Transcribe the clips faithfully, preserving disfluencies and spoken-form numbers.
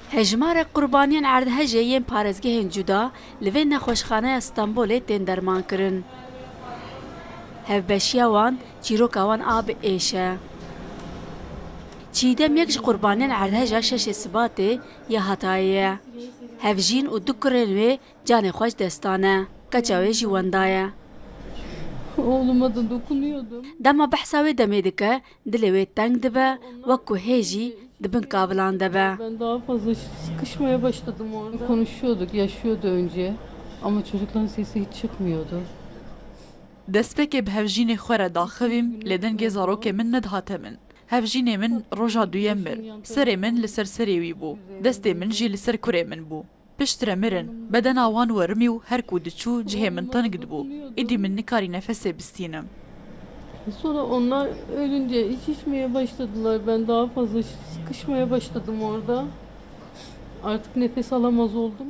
Hejmarek qurbaniyên erdhejê yên parêzgehên cuda li vê nexweşxaneya Stenbolê tên dermankirin. Hevbeşiya wan çîroka wan a bi êş e. Çiğdem yek ji qurbaniyên erdheja şeşê Sibatê ya Hatayê ye. Hevjîn û du kurên wê canê xwe ji dest dane. Keça wê jî wenda ye. Oğluma da dokunuyordum. Dema behsa wê demê dike, dilê wê teng dibe, wek ku hê jî di bin kavilan de be. Ben daha fazla sıkışmaya başladım orada. Konuşuyorduk, yaşıyordu önce. Ama çocukların sesi hiç çıkmıyordu. Destpêkê bi hevjînê xwe re daxivîm, lê dengê zarokê min nedihate min. Hevjînê min roja duyem mir. Serê min li ser serê wî bû. Destê min jî li ser kurê min bû. Piştre mirin. Bedena wan werimî û her ku diçû cihê min teng dibû. Îdî min nikarî nefesê bistînim. Sonra onlar ölünce iç içmeye başladılar. Ben daha fazla sıkışmaya başladım orada. Artık nefes alamaz oldum.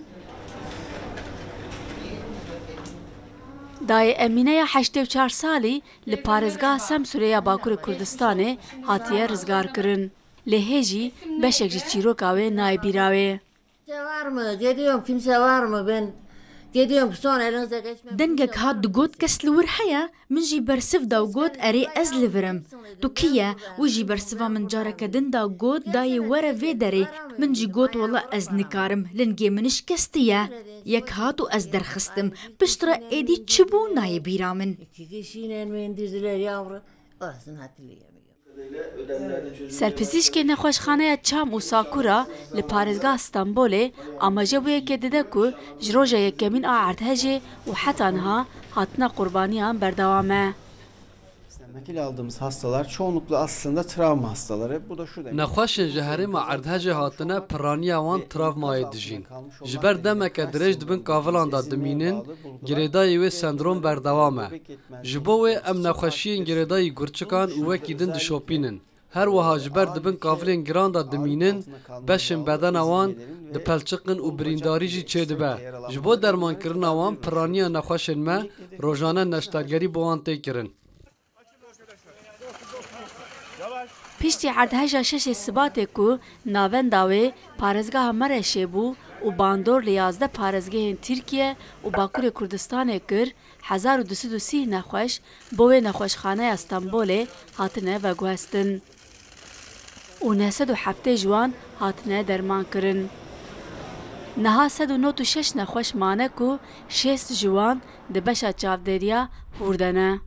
Dayê Emîne ya heştê û çar salî li parêzgeha Semsûrê ya Bakurê Kurdistanê hatiye rizgarkirin. Lê hê jî beşek ji çîroka wê nayê bîra wê. Kimse var mı? Geliyorum, kimse var mı? Ben geliyorum, sonra elinize geçmem. Dengek hat digot, kes li wir heye? Min jî bersiv da û got, erê, ez li vir im. Tu kî ye? Wî jî bersiva min careke din da û got, dayê, were vê derê. Min jî got, wela ez nikarim, lingê min şikestî ye. Yek hat û ez derxistim. Piştre êdî çi bû, nayê bîra min. İki kişiyle mi indirdiler yavru? Orasını hatırlayamıyorum. Serpizîşkê nexweşxaneya Çam û Sakura li parêzgeha Stenbolê amaje bûye ke dide ku ji roja yekemîn a erdhejê û heta niha hatina qurbaniyan berdewam e. Nakil aldığımız hastalar çoğunlukla aslında travma hastaları. Bu da şu demek. Nexweşên ji herêma erdhejê hatine, piraniya wan travmayê dijîn. Ji ber demeke dirêj di bin kavilan de dimînin, girêdayî wê sendrom berdewam e. Ji bo wê em nexweşiyên girêdayî gurçikan û wekî din dişopînin. Her wiha ji ber di bin kavilên giran de dimînin, beşên bedena wan dipelçiqin û birîndarî jî çêdibe. Ji bo dermankirina wan, piraniya nexweşên me rojane neştergerî bo wan tê kirin. Piştî erdheja şeşê Sibatê ku navenda wê parêzgeha Mereşê bû û bandor li yazdeh parêzgehên Tirkiye û Bakurê Kurdistanê kir, hezar û du sed û sî nexweş bo wê nexweşxaneya Stenbolê hatine veguhestin û neh sed û heftê ji wan hatine dermankirin. Niha sed û nod û şeş nexweş mane ku şêst ji wan di beşa çavdêriya hûr de ne.